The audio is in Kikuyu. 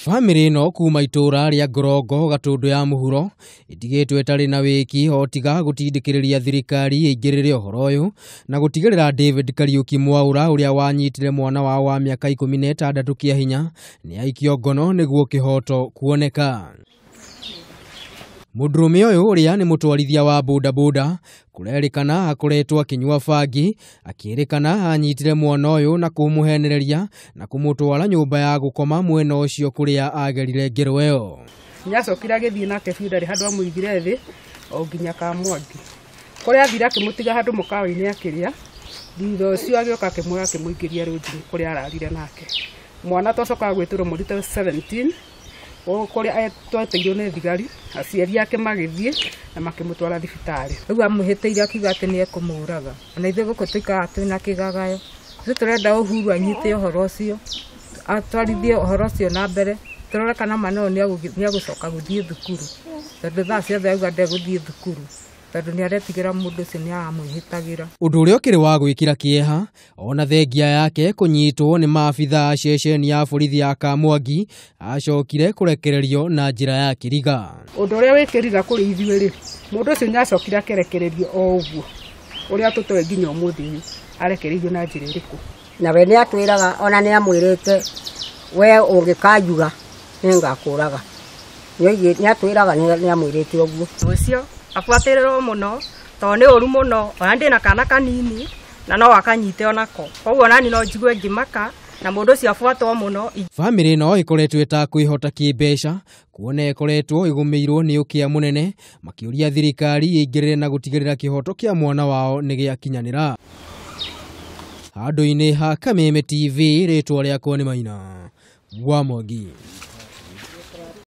Bamĩrĩ ĩno kuma itũra rĩa Ngorongo Gatũndũ ya mũhuro ĩtigĩtwo ĩtarĩ na wĩki o tiga gũtindĩkĩrĩria thirikari ĩingĩrĩre ũhoro ũyũ na gũtigĩrĩra David Kariuki Mwaura ũrĩa wanyitire mwana wao wa mĩaka 16 kĩa hinya nĩ aikio ngono nĩguo kĩhoto kuoneka. Mũndũrũme ũyũ ũrĩa nĩ mũtwarithia wa bodaboda kũrerĩkana akoretwo akĩnyua bangi akĩrĩkana anyitire mwana ũyũ na kũmũhenereria na kũmũtwara nyũmba ya gũkoma mwena ũcio kũrĩa agerire ngero ĩyo. Nĩacokire agĩthiĩ nake biũ ndarĩ handũ amũigire thĩ o nginya Kamwangi kũrĩa athire akĩmũtiga handũ mũkawa-inĩ akĩrĩa. Thutha ũcio agĩũka akĩmuoya akĩmũingĩria rũnji kũrĩa ararire nake. Mwana twacokaga gwĩtĩrwo mweri 17 kũrĩa tweteirwo nĩ thigari, aciari ake magĩthiĩ na makĩmũtwara thibitarĩ. Rĩu amũhĩtĩire akiuga atĩ nĩ ekũmũraga. Ona ithuĩ gũkũ tũikaraga twĩna kĩgagayo. Ithuĩ tũrenda Uhuru anyite ũhoro ũcio, atwarithie ũhoro ũcio na mbere, tũrore kana mwana ũyũ nĩegũcoka gũthiĩ thukuru, tondũ thaa ciothe auga ndegũthiĩ thukuru, tondũ nĩaretigĩra mũndũ ũcio nĩaramwĩhĩtagĩra. Ũndũ ũrĩa ũkĩrĩ wa gwĩkĩra kĩeha ona thengia yake kũnyitwo nĩ maabithaa a ceceni ya borithi ya Kamwangi acokire kũrekererio na njĩra ya kĩriga. Ũndũ ũrĩa wĩ kĩriga kũrĩ ithuĩ rĩ, mũndũ ũcio nĩacokire akĩrekererio o ũguo ũrĩa tũtoĩ nginya ũmũthĩ ũyũ arekereirio na njĩra ĩrĩkũ. Nawe nĩatwĩraga ona nĩamwĩrĩte we ũngĩkanjuga nĩngakũraga. Nĩatwĩraga nĩamwĩrĩte ũguo. Ũcio abuatĩrĩrwo mũno tondũ nĩ ũru mũno, ona ndĩna kana kanini na no akanyite onako, koguo onani no njigue ngĩmaka na mũndũ ũcio abuatwo mũno. Bamĩrĩ ĩno ĩkoretwo ĩtakwĩhota kĩmbeca kuona ĩkoretwo ĩgũmĩirwo nĩ ũkĩa mũnene makĩũria thirikari ĩingĩrĩre na gũtigĩrĩra kĩhoto kĩa mwana wao nĩ gĩakinyanĩra. Handũ-inĩ ha Kameme TV, rĩtwa rĩakwa nĩ Maina wa Mwangi.